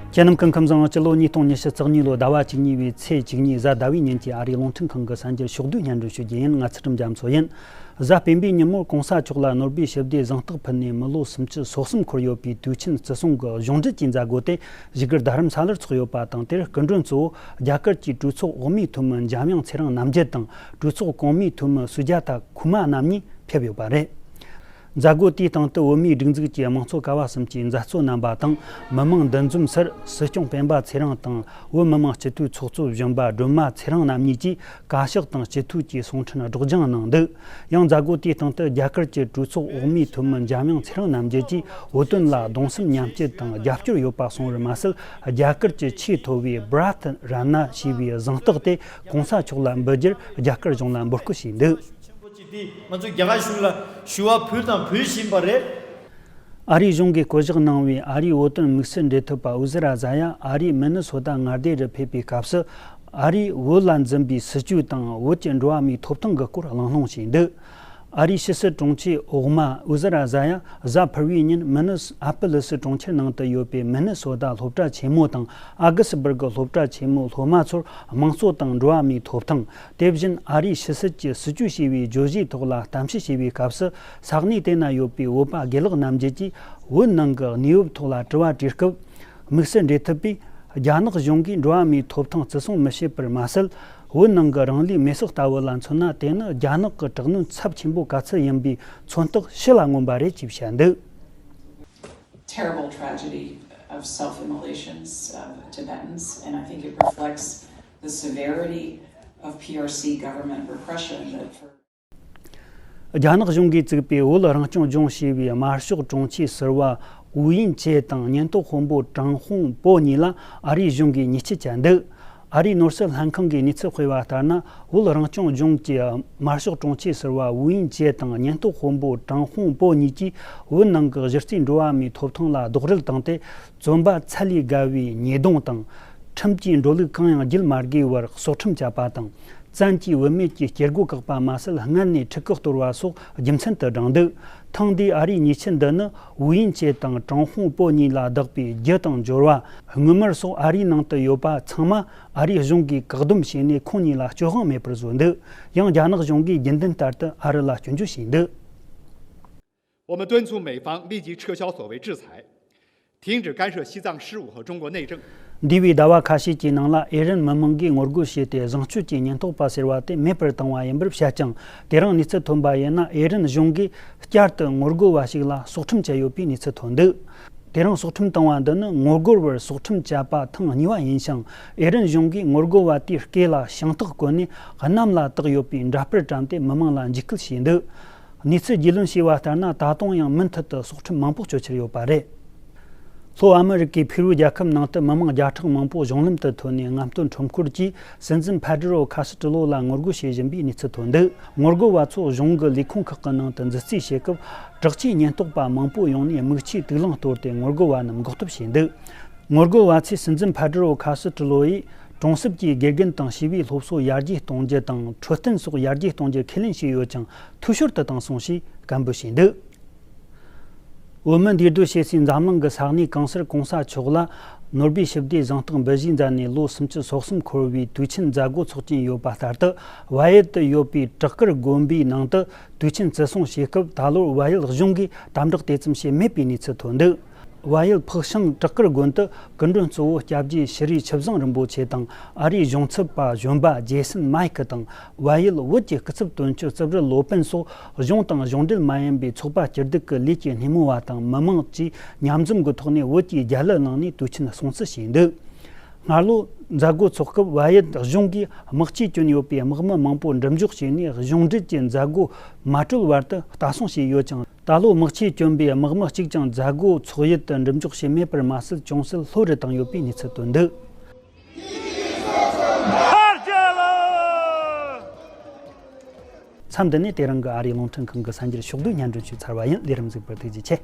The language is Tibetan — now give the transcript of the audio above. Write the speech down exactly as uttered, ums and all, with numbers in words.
ཁྱེད་རྣམས་སྐུ་ཁམས་བཟང་། སྤྱི་ལོ་ཉིས་སྟོང་ཉི་ཤུ་རྩ་གཉིས་ལོ་ཟླ་བ་བཅུ་གཉིས་པའི་ཚེས་བཅུ་གཉིས་གཟའ་ཟླ་བའི་ཉིན་གྱི་ཨ་རིའི་རླུང་འཕྲིན་ཁང་གི་གསར་འགྱུར་ཕྱོགས་བསྡུས་སྙན་སྒྲོན་ཞུ་རྒྱུ་ཡིན། ང་ཚུལ་ཁྲིམས་རྒྱ་མཚོ་ཡིན། གཟའ་སྤེན་པའི་ཉིན་མོར་གོང་ས་མཆོག་ལ་ནོར་བུའི་ཞི་བདེའི་གཟེངས་རྟགས་ཕུལ་ནས་མི་ལོ་སུམ་ཅུ་སོ་གསུམ་འཁོར་ཡོད་པའི་དུས་ཆེན་བརྩི་སྲུང་གི་གཞུང་འབྲེལ་གྱི་མཛད་སྒོ་དེ་བཞུགས་སྒར་རྡ་རམ་ས་ལར་འཚོགས་ཡོད་པ་དང་། དེར་སྐུ་མགྲོན་གཙོ་བོ་རྒྱ་གར་གྱི་གྲོས་ཚོགས་འོག་མའི་འཐུས་མི་འཇམ་དབྱངས་ཚེ་རིང་རྣམ་རྒྱལ་དང་། གྲོས་ཚོགས་གོང་མའི་འཐུས་མི་སུ་ཇཱ་ཐ་ཁུ་མ་རྣམ་གཉིས་ཕེབས་ཡོད་པ་རེད། མཛད་སྒོ་དེའི་སྟེང་དུ་བོད་མིའི་སྒྲིག་འཛུགས་ཀྱི་དམངས་གཙོ་ཀ་བ་གསུམ་གྱི་མཛད་གཙོ་རྣམ་པ་དང་། མི་མང་འདུ་འཛོམས་སར་སྲིད་སྐྱོང་སྤེན་པ་ཚེ་རིང་དང་། བོད་མི་མང་སྤྱི་འཐུས་ཚོགས་གཙོ་གཞོན་པ་སྒྲོལ་མ་ཚེ་རིང་རྣམ་གཉིས་ཀྱིས་བཀའ་ཤག་དང་སྤྱི་འཐུས་ཀྱི་གསུང་འཕྲིན་སྒྲོག་སྦྱང་གནང་འདུག། ཡང་མཛད་སྒོ་དེའི་སྟེང་དུ་རྒྱ་གར་གྱི་གྲོས་ཚོགས་འོག་མའི་འཐུས་མི་འཇམ་དབྱངས་ཚེ་རིང་རྣམ་རྒྱལ་གྱིས་བོད་དོན་ལ་གདུང་སེམས་མཉམ་སྐྱེད་དང་རྒྱབ་སྐྱོར་ཡོད་པ་གསུངས་པར་མ་ཟད། རྒྱ་གར་གྱི་ཆེས་མཐོ་བའི་བྷ་རཏ་རཏ་ན་ཞེས་པའི་གཟེངས་རྟགས་དེ་གོང་ས་མཆོག་ལ་འབུལ་རྒྱུར་རྒྱ་གར་གཞུང་ལ་འབོད་སྐུལ་བྱས་འདུག། ཆེན་པོ་ཅིག་དེ་ང་ཚོས་རྒྱ་གར་གཞུང་ལ་ཞུ་བ་ཕུལ་དང་ཕུལ་བཞིན་པ་རེད། ཨ་རིའི་གཞུང་གིས་བསྐོ་གཞག་གནང་བའི་ཨ་རིའི་བོད་དོན་དམིགས་བསལ་འབྲེལ་མཐུད་པ་འུ་ཟི་ར་ཟ་ཡ་ཨ་རིའི་མི་ནི་སོ་ཏ་མངའ་སྡེ་རུ་ཕེབས་པའི་སྐབས་སུ། ཨ་རིས་བོད་ལ་འཛིན་པའི་སྲིད་བྱུས་དང་བོད་ཀྱི་འགྲོ་བ་མིའི་ཐོབ་ཐང་གི་སྐོར་གླེང་སློང་བྱས་འདུག། ཨ་རིའི་ཕྱི་སྲིད་དྲུང་ཆེ་འོག་མ་འུ་ཟི་ར་ཟ་ཡ་གཟའ་ཕུར་བུའི་ཉིན་མི་ནི་ཨ་པི་ལི་སི་གྲོང་ཁྱེར་ནང་དུ་ཡོད་པའི་མི་ནི་སོ་ཏ་སློབ་གྲྭ་ཆེན་མོ་དང་ཨ་གི་སི་སྦུར་གི་སློབ་གྲྭ་ཆེན་མོའི་སློབ་མ་ཚོར་དམངས་གཙོ་དང་འགྲོ་བ་མིའི་ཐོབ་ཐང་། དེ་བཞིན་ཨ་རིའི་ཕྱི་སྲིད་ཀྱི་སྲིད་བྱུས་ཞེས་པའི་བརྗོད་གཞིའི་ཐོག་ལ་གཏམ་བཤད་བྱས་པའི་སྐབས་སུ། ས་གནས་དེ་ན་ཡོད་པའི་བོད་པ་དགེ་ལགས་རྣམ་རྒྱལ་གྱིས་བོད་ནང་གི་གནས་བབ་ཐོག་ལ་དྲི་བ་དྲིས་སྐབས། དམིགས་བསལ་འབྲེལ་མཐུད་པས་རྒྱ་ནག་གཞུང་གིས་འགྲོ་བ་མིའི་ཐོབ་ཐང་བརྩི་སྲུང་མི་བྱེད་པར་མ་ཟད། བོད་ནང་གི་རང་ལུས་མེར་སྲེག་ལྟ་བུ་ལ་མཚོན་ན། དེ་ནི་རྒྱ་ནག་གི་དྲག་གནོན་ཚབས་ཆེན་པོ་ག་ཚོད་ཡིན་པའི་མཚོན་རྟགས་ཕྱི་ལ་མངོན་པ་རེད་ཅེས་བཤད་འདུག། Terrible tragedy of self-immolations of Tibetans, and I think it reflects the severity of P R C government repression that for རྒྱ་ནག་གཞུང་གིས་བཙུགས་པའི་བོད་རང་སྐྱོང་ལྗོངས་ཞེས་པའི་དམར་ཤོག་དྲུང་ཆེ་ཟུར་པ་ཝུའུ་དབྱིན་ཅེ་དང་ཉེན་རྟོག་དཔོན་པོ་ཀྲང་ཧུང་པོ་གཉིས་ལ་ཨ་རིའི་གཞུང་གིས་ཉེས་ཆད་བཅད་འདུག། ཨ་རིའི་ནོར་སྲིད་ལྷན་ཁང་གིས་གནས་ཚུལ་སྤེལ་བ་ལྟར་ན། བོད་རང་སྐྱོང་ལྗོངས་ཀྱི་དམར་ཤོག་དྲུང་ཆེ་ཟུར་པ་ཝུའུ་དབྱིན་ཅེ་དང་ཉེན་རྟོག་དཔོན་པོ་ཀྲང་ཧུང་པོ་གཉིས་ཀྱིས་བོད་ནང་གི་གཞི་རྩའི་འགྲོ་བ་མིའི་ཐོབ་ཐང་ལ་རྡོག་རོལ་བཏང་སྟེ། བཙོན་པ་ཚད་ལས་བརྒལ་བའི་ཉེས་རྡུང་དང་། ཁྲིམས་ཀྱི་འགྲོ་ལུགས་གང་ཡང་བརྒྱུད་མ་དགོས་པར་སྲོག་ཁྲིམས་བཅད་པ་དང་། བཙན་གྱིས་བུད་མེད་ཀྱི་སྐྱེ་སྒོ་བཀག་པ་མ་ཟད། སྔར་ནས་ཕྲུ་གུ་གཏོར་བ་སོགས་རྒྱུ་མཚན་དུ་བགྲངས་འདུག། ཐེངས་འདིའི་ཨ་རིའི་ཉེས་ཆད་འདི་ནི་ཝུའུ་དབྱིན་ཅེ་དང་ཀྲང་ཧུང་པོ་གཉིས་ལ་བདག་པའི་རྒྱུ་དང་འབྱོར་བ། དངུལ་སྨར་སོགས་ཨ་རིའི་ནང་དུ་ཡོད་པ་ཚང་མ་ཨ་རིའི་གཞུང་གིས་བཀག་སྡོམ་བྱས་ནས། ཁོང་གཉིས་ལ་སྤྱོད་དབང་མེད་པར་བཟོས་འདུག། ཡང་རྒྱ་ནག་གཞུང་གིས་རྒྱུན་ལྡན་ལྟར་དུ་ཨ་རི་ལ་སྐྱོན་བརྗོད་བྱས་འདུག། 我们敦促美方立即撤销所谓制裁，停止干涉西藏事务和中国内政。 འདས་པའི་ཟླ་བ་ཁ་ཤས་ཀྱི་ནང་ལ་ཨེ་རན་མི་མང་གིས་ངོ་རྒོལ་བྱས་ཏེ། བཟང་སྤྱོད་ཀྱི་ཉེན་རྟོག་པ་ཟེར་བ་དེ་མེད་པར་བཏང་བ་ཡིན་པར་བཤད་ཀྱང་། དེ་རིང་གནས་ཚུལ་ཐོན་པ་ཡིན་ན། ཨེ་རན་གཞུང་གིས་བསྐྱར་དུ་ངོ་རྒོལ་བ་ཞིག་ལ་སྲོག་ཁྲིམས་བཅད་ཡོད་པའི་གནས་ཚུལ་ཐོན་འདུག། དེ་རིང་སྲོག་ཁྲིམས་བཏང་བ་འདི་ནི། ངོ་རྒོལ་བར་སྲོག་ཁྲིམས་བཅད་པ་ཐེངས་གཉིས་པ་ཡིན་ཞིང་། ཨེ་རན་གཞུང་གིས་ངོ་རྒོལ་བ་དེའི་སྐེ་ལ་ཤིང་ཏོག་བསྐོན་ནས། གནམ་ལ་བཏེགས་ཡོད་པའི་འདྲ་དཔར་བཀྲམ་སྟེ་མི་མང་ལ་འཇིགས་སྐུལ་བྱས་འདུག། གནས་ཚུལ་རྒྱུས་ལོན་བྱས་པ་ལྟར་ན། ད་དུང་ཡང་མུ་མཐུད་དུ་སྲོག་ཁྲིམས་མང་པོ་གཅོད་འཆར་ཡོད་པ་རེད། ལྷོ་ཨ་མི་རི་ཀའི་ཕེ་རུ་རྒྱལ་ཁབ་ནང་དུ་མི་མང་བརྒྱ་ཕྲག་མང་པོ་གཞུང་ལམ་དུ་ཐོན་ནས། རྔམ་སྟོན་ཁྲོམ་སྐོར་གྱིས་སྲིད་འཛིན་ཕེ་ཏྲོ་ཁ་སི་ཏྲོ་ལོ་ལ་ངོ་རྒོལ་བྱེད་བཞིན་པའི་གནས་ཚུལ་ཐོན་འདུག། ངོ་རྒོལ་བ་ཚོ་གཞུང་གི་ལས་ཁུངས་ཁག་གི་ནང་དུ་མཛུབ་རྩིས་བྱེད་སྐབས། དྲག་ཆས་ཉེན་རྟོག་པ་མང་པོ་ཡོང་ནས། དམིགས་ཆས་དུག་རླངས་གཏོར་ཏེ། ངོ་རྒོལ་བ་རྣམས་འགོག་ཐབས་བྱས་འདུག། ངོ་རྒོལ་བ་ཚོས་སྲིད་འཛིན་ཕེ་ཏྲོ་ཁ་སི་ཏྲོ་ལོ་ཡིས་གྲོང་གསེབ་ཀྱི་དགེ་རྒན་དང་ཞི་བའི་སློབ་གསོ་ཡར་རྒྱས་གཏོང་རྒྱུ་དང་། འཕྲོད་བསྟེན་སོགས་ཡར་རྒྱས་གཏོང་རྒྱུ་ཁས་ལེན་བྱས་ཡོད་ཀྱང་། འཐུས་ཤོར་དུ་བཏང་སོང་ཞེས་སྐད་འབོད་བྱས་འདུག། བོད་མི་འདུས་སྡོད་བྱེད་སའི་འཛམ་གླིང་གི་ས་གནས་གང་སར་གོང་ས་མཆོག་ལ་ནོར་བུའི་ཞི་བདེའི་གཟེངས་རྟགས་འབུལ་བཞེས་མཛད་ནས་ལོ་སུམ་ཅུ་སོ་གསུམ་འཁོར་བའི་དུས་ཆེན་མཛད་སྒོ་འཚོགས་ཀྱིན་ཡོད་པ་ལྟར་དུ། བལ་ཡུལ་དུ་ཡོད་པའི་བྲག་དཀར་དགོན་པའི་ནང་དུ་དུས་ཆེན་བརྩི་སྲུང་བྱེད་སྐབས། ད་ལོར་བལ་ཡུལ་གཞུང་གིས་དམ་དྲག་དེ་ཙམ་བྱས་མེད་པའི་གནས་ཚུལ་ཐོན་འདུག། བལ་ཡུལ་ཕག་ཤང་བྲག་དཀར་དགོན་དུ་སྐུ་མགྲོན་གཙོ་བོ་སྐྱབས་རྗེ་ཤྲི་ཆུ་བཟང་རིན་པོ་ཆེ་དང་། ཨ་རིའི་གཞུང་ཚབ་པ་གཞོན་པ་ཇེ་སན་མཱིག་དང་། བལ་ཡུལ་བོད་ཀྱི་སྐུ་ཚབ་དོན་གཅོད་རྩིབས་རི་ལོ་པན་སོགས་གཞུང་དང་གཞུང་འབྲེལ་མ་ཡིན་པའི་ཚོགས་པ་སྐྱིད་སྡུག་གི་ལས་ཀྱི་སྣེ་མོ་བ་དང་མི་མང་བཅས་མཉམ་འཛོམས་ཀྱི་ཐོག་ནས་བོད་ཀྱི་རྒྱལ་གླུ་བླངས་ནས་དུས་ཆེན་སྲུང་བརྩི་བྱས་འདུག། སྔ་ལོ་མཛད་སྒོ་འཚོགས་སྐབས། བལ་ཡུལ་གཞུང་གིས་དམག་ཆས་གྱོན་ཡོད་པའི་དམག་མི་མང་པོ་འགྲུལ་འཇོག་བྱས་ནས། གཞུང་འབྲེལ་གྱི་མཛད་སྒོ་མ་གྲོལ་བར་དུ་ལྟ་སྲུང་བྱས་ཡོད་ཀྱང་། ད་ལོ་དམག་ཆས་གྱོན་པའི་དམག་མི་གཅིག་ཀྱང་མཛད་སྒོ་འཚོགས་ཡུལ་དུ་འགྲུལ་འཇོག་བྱས་མེད་པར་མ་ཟད། ཅུང་ཟད་ལྷོད་རུ་བཏང་ཡོད་པའི་གནས་ཚུལ་བཏོན་འདུག། མཚམས་འདི་ནས་དེ་རིང་གི་ཨ་རིའི་རླུང་འཕྲིན་ཁང་གི་གསར་འགྱུར་ཕྱོགས་བསྡུས་སྙན་སྒྲོན་ཞུས་ཚར་བ་ཡིན། ལས་རིམ་གཟིགས་པར་ཐུགས་རྗེ་ཆེ།